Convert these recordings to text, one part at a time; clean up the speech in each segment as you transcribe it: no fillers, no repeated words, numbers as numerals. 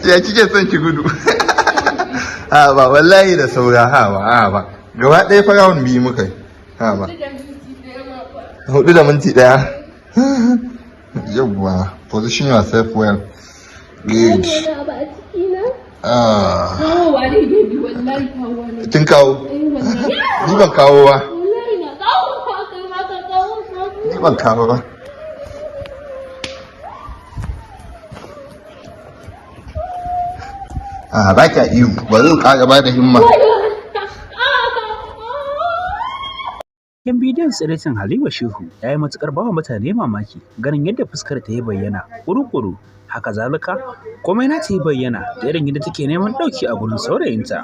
Ya kike son ki gudu? Ha ba, wallahi da saura. Ha ba, ha ba, gaba ɗaya fa round biyu muka yi. Ha ba, 4 da minti 1. Yawwa, position yourself well. Good. Ah. Kin kawo? Ni ban kawo ba. Ni ban kawo ba. A ba ka iyo, ba zan ƙara ba da himma. Cikin bidiyon tsiraicin Halima Shehu ya yi matuƙar bawa mutane mamaki ganin yadda fuskar ta ya bayyana ƙuru-ƙuru, haka zalika komai nata ya bayyana da irin yadda take neman ɗauki a gurin saurayinta.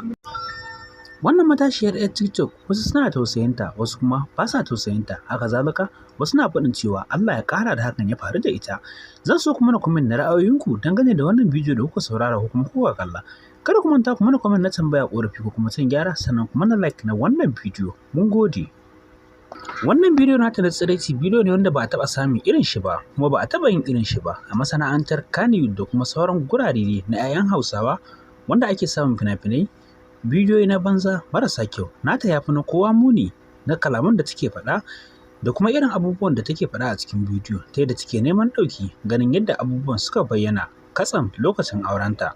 Wannan matashiyar 'yar TikTok, wasu suna tausayinta, wasu kuma ba sa tausayinta, haka zalika wasu na faɗin cewa Allah ya ƙara da hakan ya faru da ita. Zan so ku mana comment na ra'ayoyinku dangane da wannan bidiyo da kuka saurara ko kuma kuka kalla. Kada ku manta ku mana comment na tambaya, ƙorafi ko kuma son gyara, sannan ku mana like na wannan bidiyo. Mun gode. Wannan bidiyo nata na tsiraici bidiyo ne wanda ba a taɓa samun irin shi ba, kuma ba a taɓa yin irin shi ba a masana'antar Kannywood da kuma sauran gurare na 'ya'yan Hausawa wanda ake samun fina-finai, bidiyoyi na banza marasa kyau. Nata ya fi na kowa muni na kalaman da take faɗa da kuma irin abubuwan da take faɗa a cikin bidiyo, ta yadda take neman ɗauki ganin yadda abubuwan suka bayyana katsam lokacin aurenta.